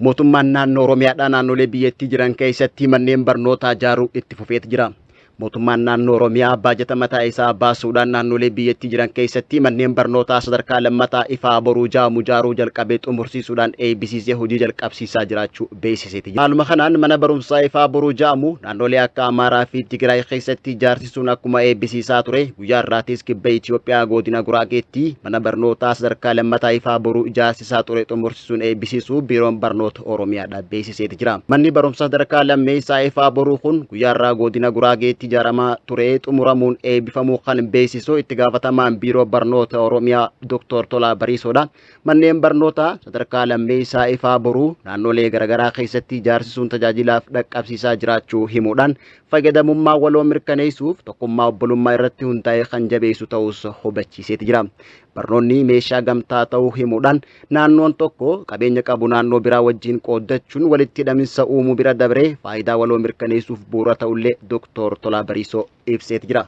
Mootummaan naannoo Oromiyaadhaa naannolee biyyattii jiran keessatti manneen barnootaa ijaaruu itti fufeet jira. Mootummaan naannoo Oromiyaa baajata mataa isaa baasuudhaan naannolee biyyattii jiran keessatti manneen barnootaa sadarkaa lammataa Ifaa Boruu ja'amu ijaaruu jalqabee xumursiisuudhaan eebbisiisee hojii jalqabsiisaa jiraachuu beeksiseeti jira. Haaluma kanaan mana barumsaa Ifaa Boruu ja'amu naannolee akka Amaaraa fi Tigraay keessatti ijaarsisuun akkuma eebbisiisaa ture guyyaa har'aatis kibba Itoophiyaa godina Guraageetti mana barnootaa sadarkaa lammataa Ifaa Boruu ijaarsisaa ture xumursiisuun eebbisiisuu Biiroon Barnoota Oromiyaadha beeksiseeti jira. Manni barumsaa sadarkaa lammeessaa Ifaa Boruu kun guyyaa har'aa godina Guraageetti ijaaramaa ture xumuramuun eebbifamuu kan beeksisu itti gaafatamaan Biiroo Barnoota Oromiyaa Dr. Tolaa Bariisoodha. Manneen barnootaa sadarkaa lammeessaa Ifaa Boruu naannolee garaagaraa keessatti ijaarsisuun tajaajilaaf dhaqqabsiisaa jiraachuu himuudhaan fayyadamummaa waloo mirkaneessuuf tokkummaa obbolummaa irratti hundaa'e kan jabeessu ta'us hubachiiseeti jira. Barnoonni meeshaa gamtaa ta'uu himuudhaan naannoon tokko qabeenya qabu naannoo biraa wajjin qooddachuun walitti hidhaminsa uumuu bira dabree faayidaa waloo mirkaneessuuf bu'uura ta'ullee Dr. Tolaa Bariisoo ibseeti jira.